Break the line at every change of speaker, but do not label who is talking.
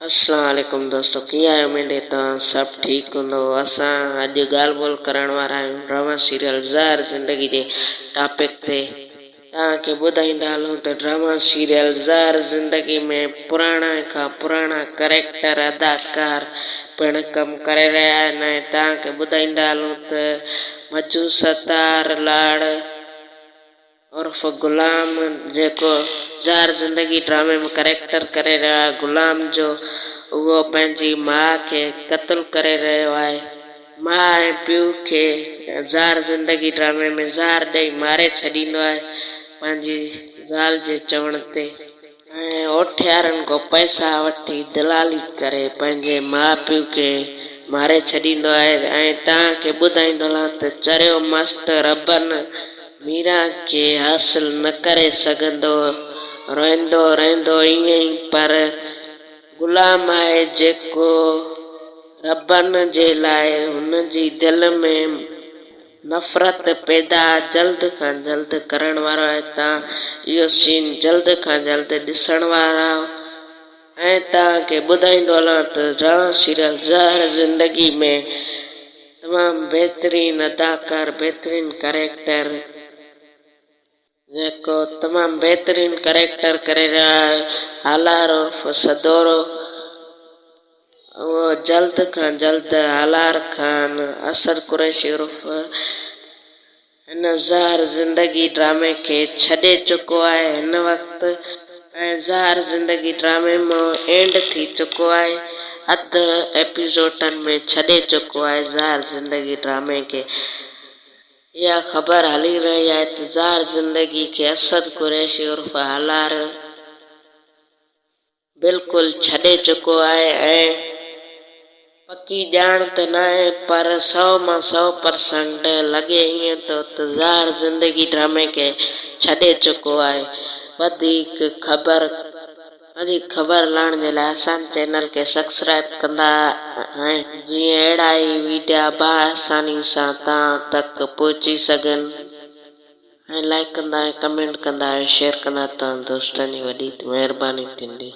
اسلام عليڪم دوستو ڪيئن آهيو اميد آهي توهان سڀ ٺيڪ هوندو اسان اڄ ڳالهه ٻولهه ڪرڻ وارا آهيون ڊراما سيريل زهر زندگي جي ٽاپڪ تي توهان کي ٻڌائيندا هلون ته ڊراما سيريل زهر زندگي ۾ پراڻا کان پراڻا ڪريڪٽر اداڪار پڻ ڪم ڪري رهيا آهن ۽ توهان کي ٻڌائيندا هلون ته مجو ستار لاڙ عرف غلام جيڪو زهر زندگي ڊرامي ۾ ڪريڪٽر ڪري رهيو آهي غلام جو اهو پنهنجي ماء کي قتل ڪري رهيو آهي ماء ۽ پيء کي زهر زندگي ڊرامي ۾ زهر ڏئي ماري ڇڏيندو آهي پنهنجي زال جي چوڻ تي. ۽ اوٺيارن کان پئسا وٺي دلالي ڪري پنهنجي ماء پيء کي ماري ڇڏيندو آهي ۽ توهان کي ٻڌائيندو هلان ته چريو مست ربن ميران کي حاصل نه ڪري سگهندو روئندو رهندو ائين ئي پر غلام آهي جيڪو ربن جي لاء هن جي دل ۾ نفرت پيدا جلد کان جلد ڪرڻ وارو آهي توهان اهو سين جلد کان جلد ڏسڻ وارا آهيو ۽ توهان کي ٻڌائيندو هلان ته ڊراما سيريل زهر زندگي ۾ تمام بهترين اداڪار بهترين ڪريڪٽر جيڪو تمام بهترين ڪريڪٽر ڪري رهيو آهي هالار عرف سدورو اهو جلد کان جلد هالار خان اسد قريشي عرف هن زهر زندگي ڊرامي کي ڇڏي چڪو آهي هن وقت ۽ زهر زندگي ڊرامي مان اينڊ ٿي چڪو آهي اڌ ايپيسوڊن ۾ ڇڏي چڪو آهي زهر زندگي ڊرامي کي. اها خبر هلي رهي آهي ته زهر زندگي کي اسد قريشي عرف هالار بلڪل ڇڏي چڪو آهي ۽ پڪي ڄاڻ ته ناهي پر سئو مان سئو پرسنٽ لڳي ائين ٿو ته زهر زندگي ڊرامي کي ڇڏي چڪو آهي. وڌيڪ خبر. وڌيڪ خبر لهڻ جي لاء اسان جي چينل کي سبسڪرائب ڪندا ۽ جيئن اهڙا ئي ويڊيا باآساني سان توهان تڪ پهچي سگهن ۽ لائيڪ ڪندا ۽ ڪمينٽ ڪندا ۽ شيئر ڪندا توهان دوستن جي وڏي مهرباني ٿيندي.